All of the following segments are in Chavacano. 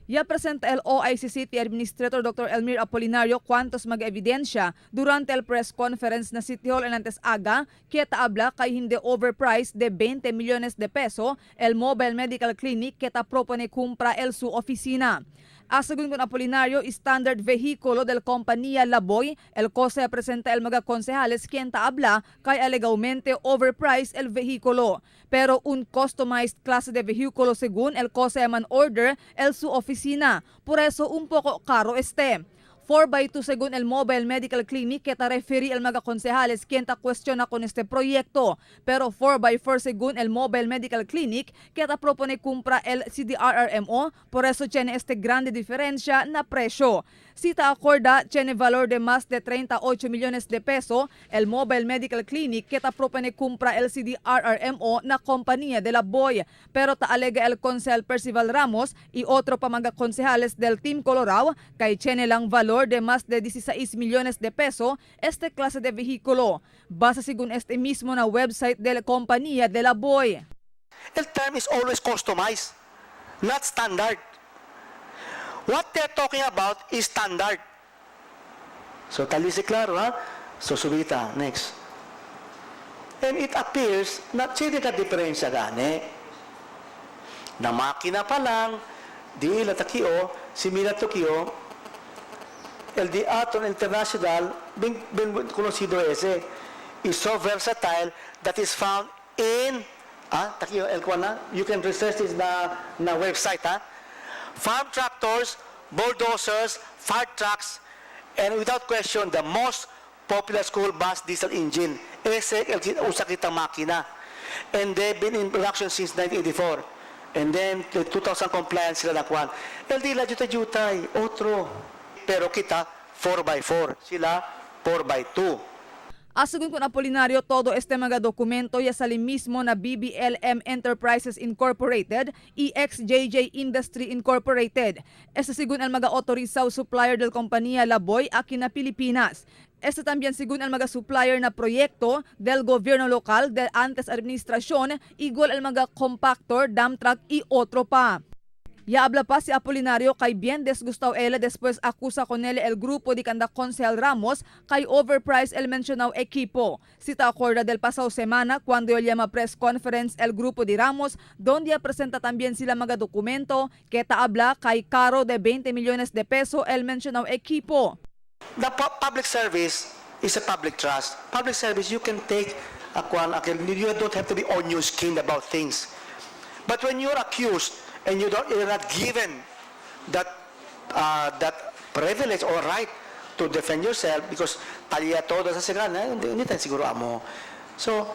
Ya presenta el OIC City Administrator Dr. Elmir Apolinario cuantos mga ebidensya durante el press conference na City Hall en antes aga que ta habla kay hindi overpriced de 20 millones de peso el Mobile Medical Clinic que ta propone cumpra el su oficina. A según con Apolinario, standard vehículo del compañía Laboy, el cosa presenta el mga konsehales quien ta habla kay alegadamente overpriced el vehículo. Pero un customized clase de vehículo según el cosa man order el su oficina. Por eso un poco caro este. 4x2 según el Mobile Medical Clinic que ta referi el mga konsehales quien ta cuestiona con este proyecto. Pero 4x4 según el Mobile Medical Clinic que ta propone compra el CDRRMO, por eso tiene este grande diferencia na presyo. Si ta acorda, tiene valor de más de 38 millones de peso el Mobile Medical Clinic que ta propone compra el CDRRMO na compañía de la Boy. Pero ta alega el konsehal Percival Ramos y otro pa mga konsehales del Team Colorado kay tiene lang valor de más de 16 millones de peso este clase de vehículo. Basa según este mismo na website de la compañía de la Boy. El term is always customized, not standard. What they're talking about is standard. So, talisi claro, ha? So, subita. Next. And it appears na sino ka diferensya gani. Na makina pa lang, di la takio, similar to kio, el di Aton International, bien, bien conocido ese, is so versatile that is found in, takio, el kuana, you can research this na website, ha? Farm tractors, bulldozers, fire trucks, and without question, the most popular school bus diesel engine. Ese el usa kita makina. And they've been in production since 1984. And then, the 2000 compliance sila nakuan. El di la jutay jutay, otro. Pero kita, 4x4. Sila, 4x2. A según con Apolinario, todo este mga dokumento ya sali mismo na BBLM Enterprises Incorporated y XJJ Industry Incorporated. Este según el mga autorizado supplier del compañía Laboy aquí na Pilipinas. Este también según el mga supplier na proyecto del gobierno local del antes administración, igual el mga compactor, dump truck y otro pa. Ya habla pa si Apolinario kay bien desgustado él después acusa con él el grupo de kanda Konsehal Ramos kay overpriced el mencionado equipo. Si ta acorda del pasado semana cuando él llama press conference el grupo de Ramos, donde presenta también sila mga documento que ta habla kay caro de 20 millones de peso el mencionado equipo. The public service is a public trust. Public service, you can take a kwan, you don't have to be on your skin about things. But when you're accused and you're not given that privilege or right to defend yourself because talya todo sa sigana, hindi tayo siguro amo. So,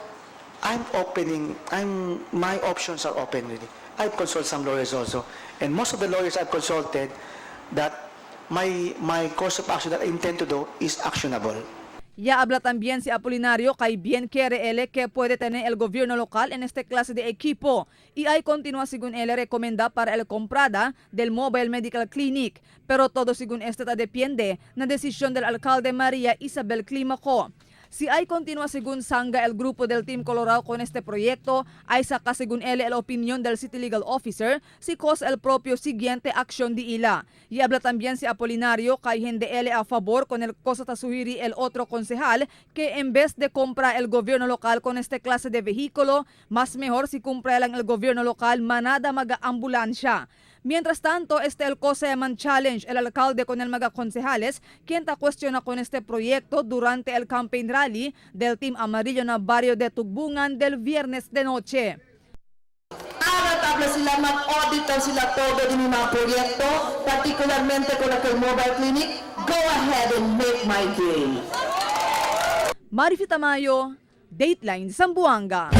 my options are open really. I've consulted some lawyers also. And most of the lawyers I've consulted that my course of action that I intend to do is actionable. Ya habla también si Apolinario kay bien quiere él que puede tener el gobierno local en este clase de equipo. Y ahí continúa según él recomenda para el comprada del Mobile Medical Clinic. Pero todo según este ta depende na decisión del alcalde María Isabel Climaco. Si hay continúa según Sanga el grupo del Team Colorado con este proyecto, hay saca según él la opinión del City Legal Officer si cos el propio siguiente acción de ila. Y habla también si Apolinario kay hindi él a favor con el cosa ta suhiri el otro concejal que en vez de compra el gobierno local con este clase de vehículo, más mejor si compra lang el gobierno local manada maga ambulansya. Mientras tanto, este el cosa man challenge el alcalde con el maga concejales, quien ta cuestiona con este proyecto durante el campaign rally del Team Amarillo na barrio de Tugbungan del viernes de noche. Para tabla sila, mag-audit daw sila todo din yung mga proyekto, particularmente con aquel mobile clinic. Go ahead and make my day. Marifi Tamayo, Dateline Zamboanga.